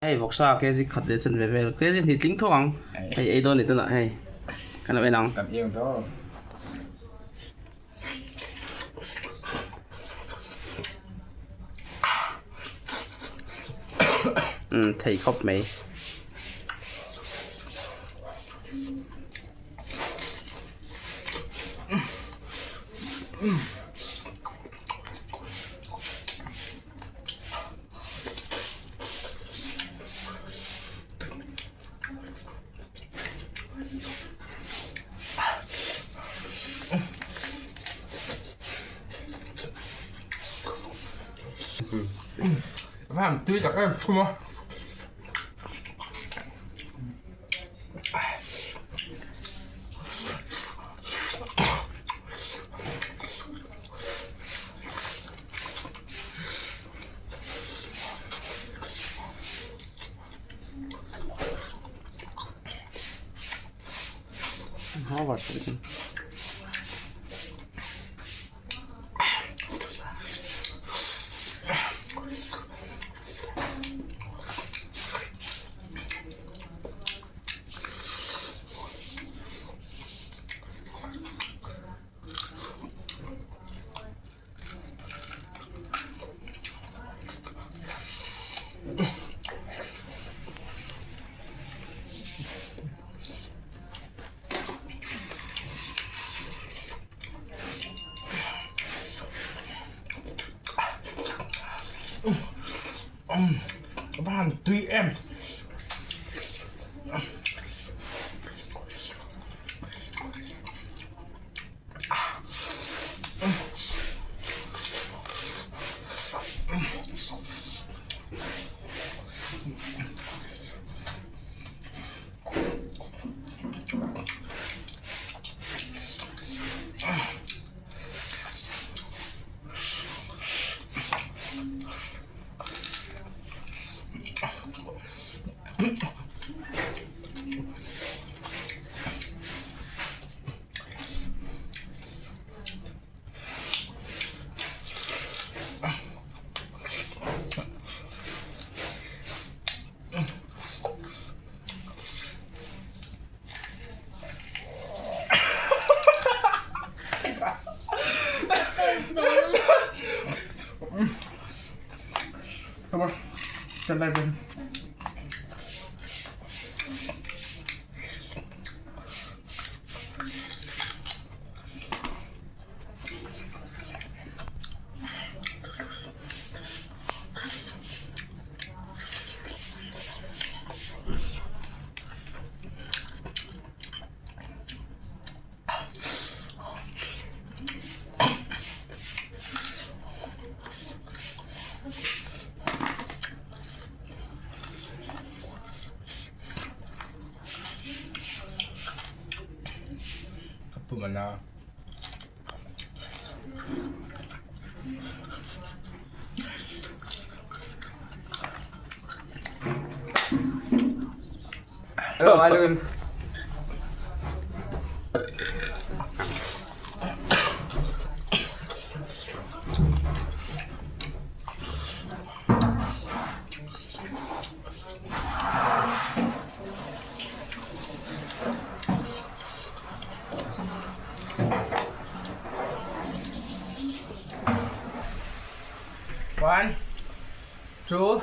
Hei vawksa kg khat leh chanve vel kg hnih tling tho ang hei ei dawn ni tunah hei kan lo en ang. Kan eng dawn. Um thei khawp mai. Vâng, tui tak em, không có. Va han tui em. Ka pum a na. One, two,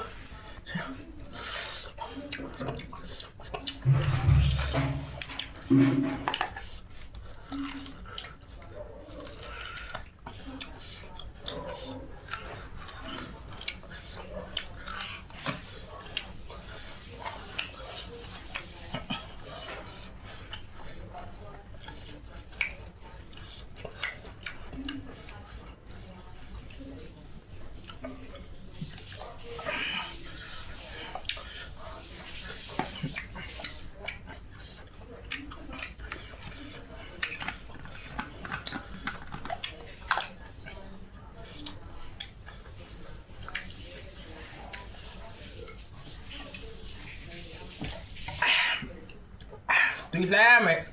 Tui hle mai.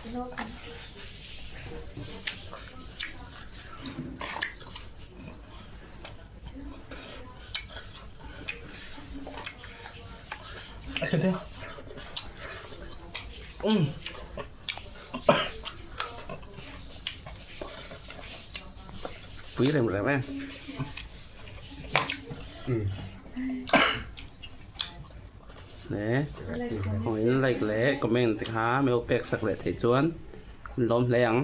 Pui rem rem e. Le in like leh comment te kha min lo pek sak leh theih chuan an lawm hle ang.